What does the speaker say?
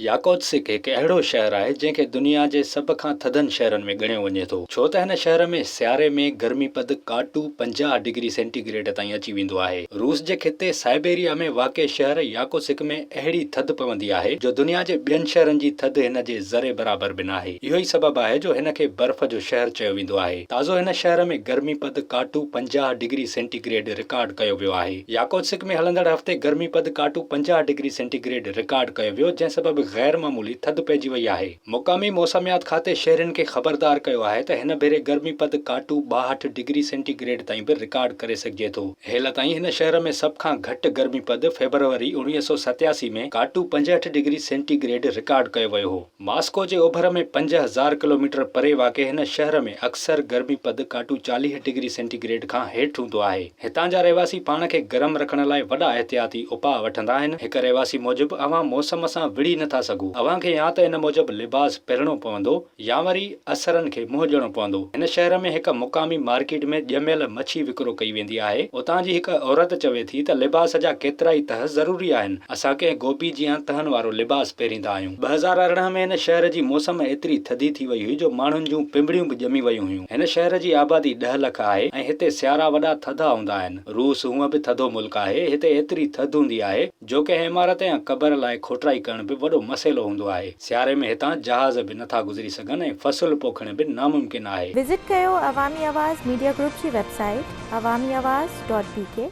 ياڪوتسڪ هڪ اهڙو شهر آهي جنهن کي دنيا جي سڀ کان ٿڌن شهرن ۾ ڳڻيو وڃي ٿو ڇو ته هن شهر ۾ سياري ۾ گرمي پد ڪاٽو 50 ڊگري سينٽي گريڊ تائين اچي ويندو آهي. روس جي خطي سائبيريا ۾ واقع شهر ياڪوتسڪ ۾ اهڙي ٿڌ پوندي آهي جو دنيا جي ٻين شهرن جي ٿڌ هن جي ذري برابر به ناهي. اهو ئي سبب آهي جو هن کي برف جو شهر چيو ويندو آهي. تازو هن شهر ۾ گرمي پد ڪاٽو 50 ڊگري سينٽي گريڊ رڪارڊ ڪيو ويو آهي. ياڪوتسڪ ۾ هلندڙ هفتي گرمي پد ڪاٽو 50 ڊگري سينٽي گريڊ رڪارڊ ڪيو ويو، جنهن سبب غير معمولي ٿڌ پئجي وئي آهي. مقامي موسميات کاتي شهرين کي خبردار ڪيو آهي ته هن ڀيري گرمي پد ڪاٽو 62 ڊگري سينٽي گريڊ تائين به رڪارڊ ڪري سگهجي ٿو. هيل تائين هن شهر ۾ سڀ کان گهٽ گرمي پد فيبروري 1987 ۾ ڪاٽو 65 ڊگري سينٽي گريڊ رڪارڊ ڪيو ويو هو. ماسڪو جي اوڀر ۾ 5000 ڪلوميٽر پري واقع هن شهر ۾ اڪثر گرمي پد ڪاٽو 40 ڊگري سينٽي گريڊ کان هيٺ هوندو آهي. هتان جا رهواسي پاڻ کي گرم رکڻ لاء وڏا احتياطي اپاء وٺندا آهن. هڪ رهواسي موجب اوهان موسم سان وڙهي نه ٿا سگهو. اوهان کي يا ته ان موجب لباس پهرڻو پوندو يا وري اثرن کي منهن ڏيڻو پوندو. هن شهر ۾ هڪ مقامي مارڪيٽ ۾ ڄميل مڇي وڪرو ڪئي ويندي آهي. اتان جي هڪ عورت چوي ٿي ته لباس جا ڪيترائي تهه ضروري آهن. اسان ڪنهن گوبي جيان تهن وارو لباس پهريندا آهيون. 2018 ۾ هن شهر جي موسم ايتري ٿڌي ٿي وئي هئي جو ماڻهن جون پنبڻيون به ڄمي ويون هيون. هن شهر جي آبادي ڏهه لک آهي ۽ هتي سيارا وڏا ٿڌا هوندا آهن. روس هونء به ٿڌو ملڪ آهي. هتي ايتري ٿڌ هوندي آهي جو ڪنهن عمارت يا قبر لاء کوٽرائي ڪرڻ به وڏو مسئلو هوندو آهي. سياري ۾ هتان جهاز به نٿا گذري سگهن ۽ فصل پوکڻ به ناممڪن آهي. وزٽ ڪيو عوامي آواز ميڊيا گروپ جي website Awami Awaz dot B K.